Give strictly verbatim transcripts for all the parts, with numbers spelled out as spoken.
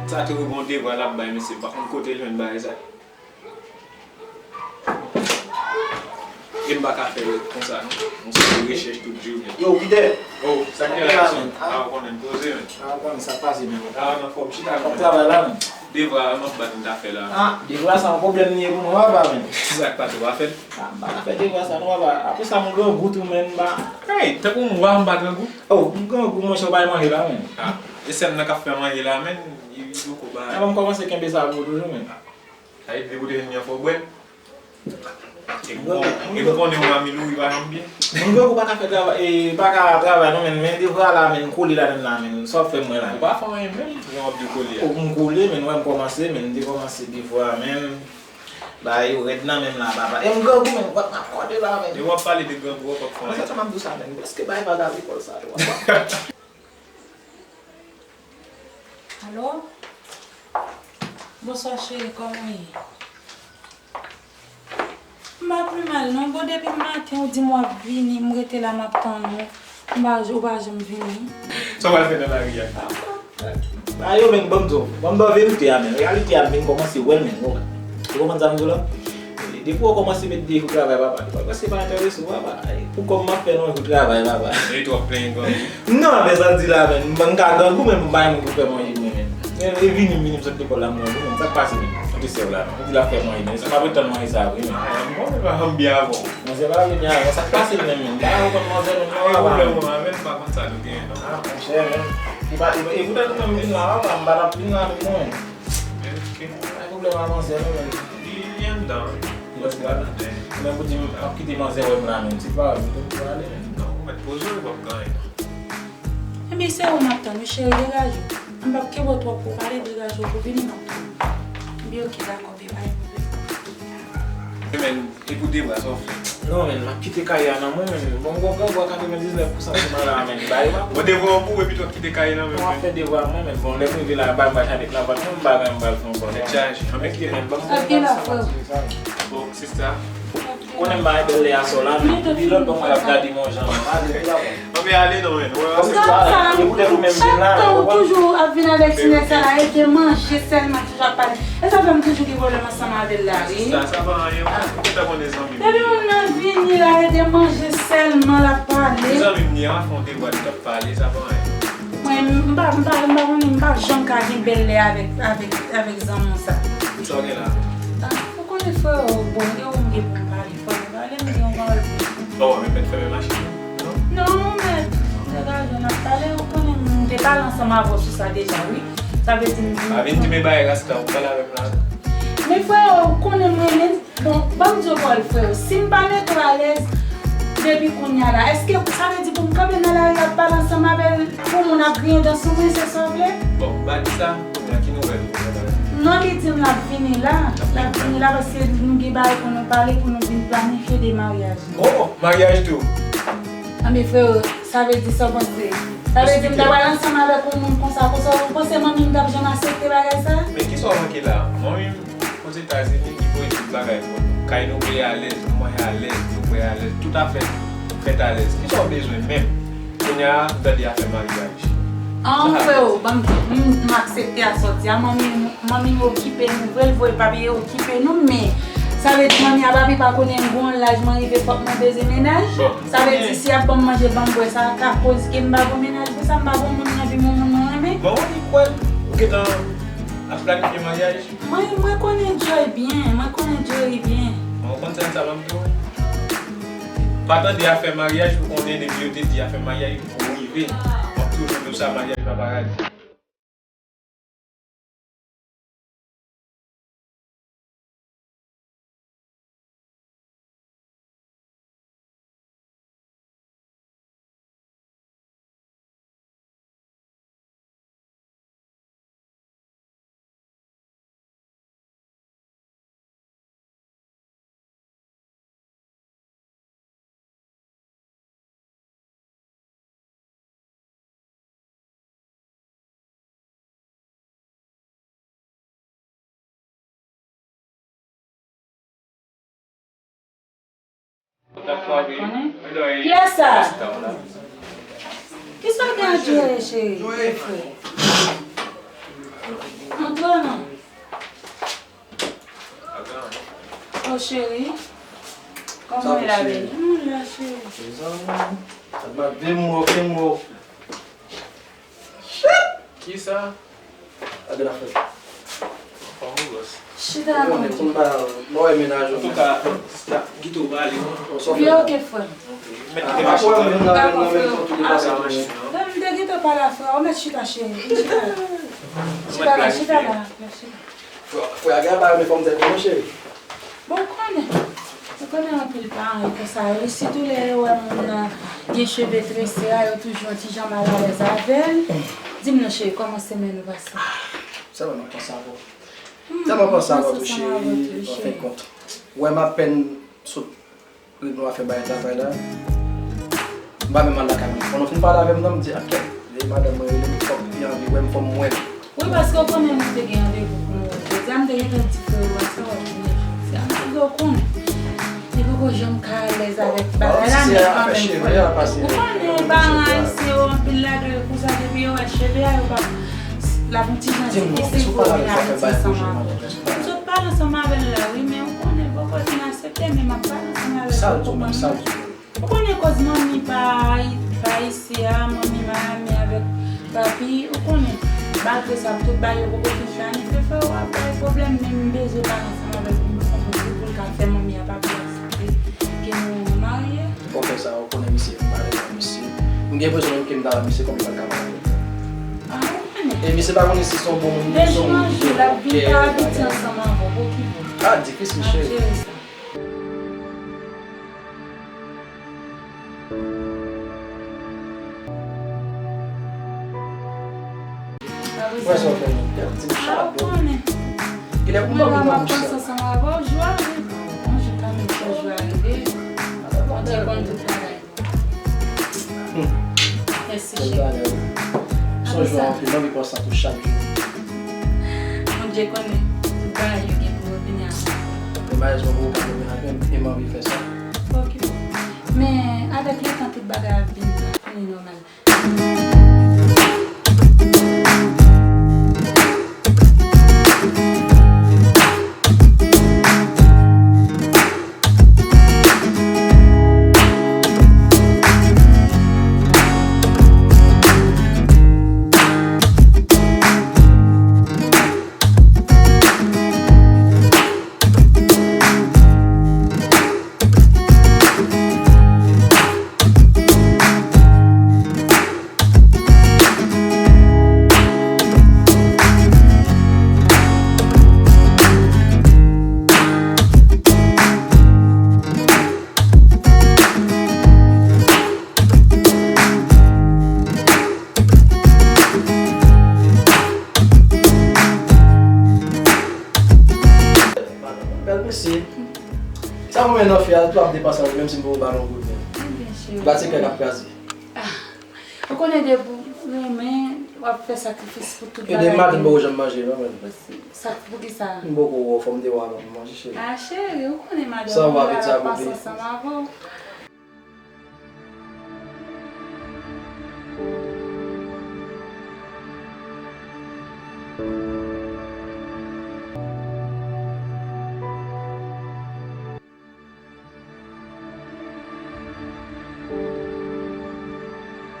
Sa tou bon devwa l ap bay, mesye, m pa konn kote l jwenn bagay sa. E m pa ka fè l konsa, non. M se fè rechèch tout jounen. Yo, Peter! Oh, sa k gen la, men? Ah, ou konnen, poze, men. Ah, ou konnen sa k pase, men. Ah, nan fòm, chita, men. Travay la, men. Devwa a m ap bat m ta fè la. Ah, devwa sa yon pwoblèm li ye pou mwen, papa, men. Sa k pase, w pa fè l? Ah, m pa ka fè devwa sa, non, papa. Apre sa, m grangou tou, men, m pa. Hey, tankou m wè m pa grangou. Oh, m grangou, monchè, w pa manje la, men. Ah, e sèl nan k ap fè manje la, men. Li, li poko ba. Epa m kòmanse kenbe sa pou ou toujou, men. Sa vle di depi w te vin li an fò w bwè l. E m konnen w a mil ou, li pa janm byen. Moun grangou pa ka fè travay, e, pa ka travay non, men, men devwa la, men, kole ladann la, men, sa w ap fè mwen la. Ou pa fè anyen menm, jan w ap dekole a. O, m kole, men, wè m kòmanse, men, m te kòmanse devwa, men, bagay yo rèd nan men m la, papa. E m grangou, men, w ap m ap kòde la, men. E w ap pale de grangou, w ap fè anyen. Mwen, sa m ap di w sa, men, prèske bagay pa ka lekòl sa, yo. Alo? Bonswa cheri, kòman w ye? M pa pi mal non. Bon, depi maten ou di m w ap vini, m rete la m ap tann ou. M pa, ou pa janm vini. Sa w al fè nan lari a? A yo, men, ban m di w, ban m ba w verite a, men. Reyalite a, m vin kòmanse wè l, men, ou konprann sa m di w la? Depi w kòmanse met de jou travay, papa, li pa prèske pa enterese w, papa. Ay, pou kòb m ap fè nan jou travay, papa. E twòp plenyen grangou. Non, men sa di la, men. M ka grangou, men m pa renmen pou fè manje mwen, men. Men, e vini, m vini, m sot lekòl la, m grangou, men. Sa k pase, men? Ou te sèv la, men. Ou di l ap fè manje, men. Sa m ap ret tann manje sa, wi, men. Ay, m konnen pa janm byen avè w. Manzè pa vle byen avè w. Sa k pase, men, men? M pa konn manzè, men. Ay, pwoblèm mwen avè l, m pa konn sa nou genyen, non. Ah, monchè, men. E pa, e, e poutèt ou menm vin la, papa, m pa t ap vin la avèk mwen, men. Ok. Pa gen pwoblèm a manzè non, men. Li, li anndan, wi. Li anndan. Men pou di m ap kite manzè wè m la menm, se pa, m tou prale, men. Non, ou mèt poze w, ou p ap gen anyen non. Ebyen, se ou m ap tann, wi, cheri, degaje w. M p ap kenbe w twòp pou pale, degaje w pou vini, m ap tann ou. Ebyen, ok, dakò, bye bye, bebe. Men, E pou de bra, sa w fè? Non, men, m ap kite kay la nan men w, men. Bon, m gon gran bwa katrevendiznèf pousan sou mwen la, men. Ba yo pa. Bon, devwa w pou, epi tou w ap kite kay la nan men w. Bon, m ap fè devwa mwen, men. Bon, lè m rive la, ba m ba Janet lapat mwen, m bagay m pral fè ankò, men. Tèt chaje. Anmède, men, ban m. Sa gen la, frè. Bon, sista. Konnen m bagay bèl lè a sò la, men. Depi lòt bò mwen ap gade m yon jan, men. Anmède, la, bon. Anmède, ale non, men. Ou wè, se sa, e poutèt ou menm vin la, chak tan ou toujou ap vin avèk ti nèg sa la, e de manje sèlman. Toujou ap pale. E sa fè m toujou gen pwoblèm ansanm avè l la, wi. Sista, sa pa anyen, ou gentan konnen zanmi m. Depi moun nan vini la, e de manje sèlman l ap pale. Zanmi m li an, fè yon de vwa li t ap pale, sa pa anyen. Mwen, m pa, m pa, m pa konnen, m pa janm ka gen bèl lè avèk, avèk, avèk zanmi w sa. Sa w gen la? Ah, ou konnen frè w, bon, e ou m gen pou m pale, frè m pale, m gen yon pawòl pou m di. Bon, men mèt fèmen machin nan. Non, men, degaje w, n ap pale, ou konnen m te pale ansanm avè w sou sa deja, wi. Sa vle di m. Pa vin di m e bagay rasta, ou pale avè m la. Men frè, ou konnen m renmen, bon, ban m di w pawòl frè, si m pa mete w alèz depi kounye a la, èske sa vle di pou m kanpe nan lari ap pale ansanm avè l, pou moun ap griyen dan sou mwen, se sa w vle? Bon, m pa di sa, kounye a ki nouvèl ou gen la? Non, li di m l ap vini la, l ap vini la, paske nou gen bagay pou nou pale, pou nou vin planifye de maryaj. Oh, maryaj tou. Anben frè, sa vle di sa w panse? Sa vle di m ta pral ansanm avèk yon moun konsa, konsa, ou panse manmi m t ap janm aksepte bagay sa? Men kisa w manke la? Manmi m Ozetazini, li voye tout bagay pou nou. Kay nou peye alèz, nou manje alèz, nou bwè alèz, tout afè nou fèt alèz. Kisa w bezwen menm? Kounye a, m tande afè maryaj. An, freo, ban m, m, m aksepte a sòti a. Manmi, manmi m okipe nou vre, l voye papye okipe nou, men sa vle di manmi a papi pa konnen m gon laj mwen rive fòk mwen peze mennaj. Bon. Sa vle di si y ap ban m manje, ban m bwè, sa ka koz ke m pa gon mennaj pou sa, m pa gon moun nan vi m, yon moun mwen renmen. Bon, ou kwè l? Ou gentan ap planifye maryaj? Mwen, mwen konnen Joy byen, mwen konnen Joy byen. Bon, ou konn sèl sa ban m di w? Pa tande afè maryaj pou konnen depi yo te di afè maryaj pou rive. M ap toujou di w sa, maryaj pa paradi. Kiyès sa? Kisa w gen ak Joe, cheri? Joe frè. Cheri, kòman w ye la, bebe? Mwen la, cheri. Mezanmi, admat vim wo, vim wo. Kisa? Gade la fè. Anfòm ou, bòs? Chita non. Konnen, konnen pa, mwen wè mennaj ou. Antouka, sista, kite w pale. Li oke, frè m. Mèt kite machin nan. Frè m, m te gentan pale a frè w, mèt chita, cheri. Chita la, chita la, chita. Frè, frè a gen bagay, men fò m di w, cheri. Bon, ou konnen. Ou konnen anpil paran yo konsa yo. Sitou lè yo wè moun nan gen cheve trese a, yo toujou yon ti jan malalèz avè l. Di m non, cheri, kòman semèn ou pase? Sa va, m ap panse avè w. Tèlman panse avè w tou, cheri, an fen kont. Ou wè m apèn sot ret nou a fè bagay travay la. M pa menm al lakay mwen. Pandan w fin pale avè m nan, m di, "A kèt, e madanm mwen rele m, fòk li anvi wè m, fò m wè l." Wi, paske w konnen mwen te gen randevou pou mwen jodi a, m te gentan di frè w sa w ap vini jodi a. M te di w konnen. Li poko janm ka alèz avèk bagay la, men kanmenm, ou konnen paran ayisyen yo anpil lagè yo konsa, depi yo wè cheve a, yo pa l ap yon ti jan difisil pou yo vin abitye ansanm avè w. M sot pale ansanm avè l la, wi, men ou konnen, poko vin aksepte, men m ap pale ansanm avè l, ou konprann mwen? Ou konnen koz manmi pa, pa isi a, manmi Miami avèk papi, ou konnen, malgre sa, tout bagay yo poko fin planifye, frè w ap bay pwoblèm, men m bezwen pale ansanm avè l pou m konprann si pou l ka fè manmi a pa vle aksepte ke nou marye. Fò w fè sa, ou konnen misye, m pa renmen misye. M gen enpresyon menm ke m ta wè misye kòm li pa t ka marye. Ah, ou konnen. E misye pa konnen si se yon bon moun, si se yon moun ki gen yon kè, bagay. De jou an jou, l ap vin pa abitye ansanm avè w, okipe w. Ah, difisil, cheri. Ap jere sa. Wè sa w fè menm. Gad ti chat. Ah, ou konnen. Kilè pou mwen, mwen la, m ap panse ansanm avè w, jou a rive. Yon jou kanmenm, fò jou a rive. Bondye konn tout bagay. Hmm. Mèsi, cheri. Bèl bagay, wi. Sonje w anpil, m anvi panse an tou chak jou. Bondye konnen tout bagay yo gen pou yo vini a mwen. Men malezman, mwen poko ka vini avè m, e m anvi fè sa. Okipe w. Men avèk letan, tout bagay ap vin, ap vini nòmal. Bèl mesye. Sa mwen nan fè a, tou ap depanse avè l, menm si m poko ba l yon goud men. Ebyen, cheri. Gad se kè l ap kraze. Ah. Ou konnen depi w renmen, w ap fè sakrifis pou tout bagay. E de maten m poko janm manje non, men. Sa, poukisa? M poko wè w, fò m te wè w avan pou m manje, cheri. Ah, cheri, ou konnen madanm mwen la, l ap pase ansanm avè w.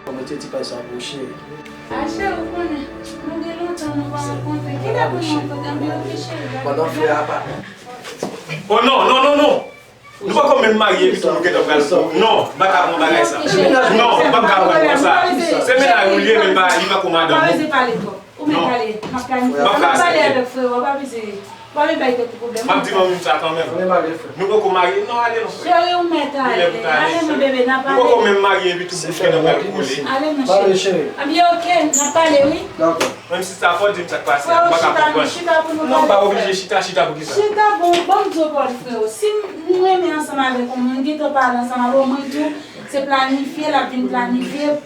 Kòman te di pa sa pou cheri? Ah, cheri, ou konnen, nou gen lontan nou pa rankontre. Kilè pou nou rankontre? Anben, oke, cheri. Pandan frè a pa. Oh, non, non, non, non! Nou poko menm marye epi tou nou gentan pral pou. Non, m pa ka pran bagay sa. Non, m pa ka pran sa. Se mennaj ou li ye, men li pa, li pa ko madanm ou. Pa bezwen pale twòp. Ou mèt ale. M ap planifye. M ap pale avèk frè w, pa bezwen, pa bezwen bay tèt ou pwoblèm. M ap di manmi m sa kanmenm. Nou poko marye. Non, ale non, frè. Cheri, ou mèt ale. Ale, mon bebe, n ap pale. Nou poko menm marye epi tou bouch gentan pral kole. Ale, mon cheri. Anben, oke, n ap pale, wi. Dakò. Menm si sa fò di m sa k pase a, m pa ka konprann. Non, m pa oblije chita, chita pou kisa? Chita, bon, ban m di w pawòl frè w. Si m renmen ansanm avèk yon moun, m gentan pale ansanm avè w, mwen tou, se planifye, l ap vin planifye,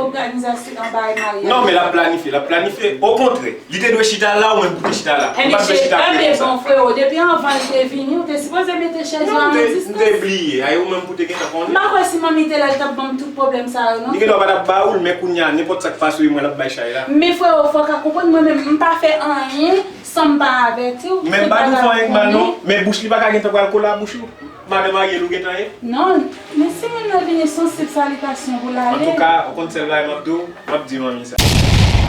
òganizasyon bagay maryaj. Non, men l ap planifye, l ap planifye. Okontrè, li te dwe chita la, ou menm pou te chita la. Ou pa t dwe chita kote sa. Enben, bon, frè w, depi anvan l te vini, ou te sipoze mete chèz yo a yon distans. Non, m te, m te bliye. Ay, ou menm pou te gentan konnen. M pa kwè si manmi te la, li t ap ban m tout pwoblèm sa yo, non. Li gentan pa t ap ba ou l, men kounye a, nenpòt sa k pase, ou e mwen l ap bay chay la. Men frè w, fò w ka konprann, mwen menm, m pa fè anyen San m pa avèti w. Men m pa di w fè anyen k mal non, men bouch li pa ka gentan pral kole a bouch ou. Madan Ariel ou gentan ye? Non, men si moun nan vini se yon senp salitasyon pou l ale. Antouka, ou konn sèl bagay m ap di w, m ap di manmi sa.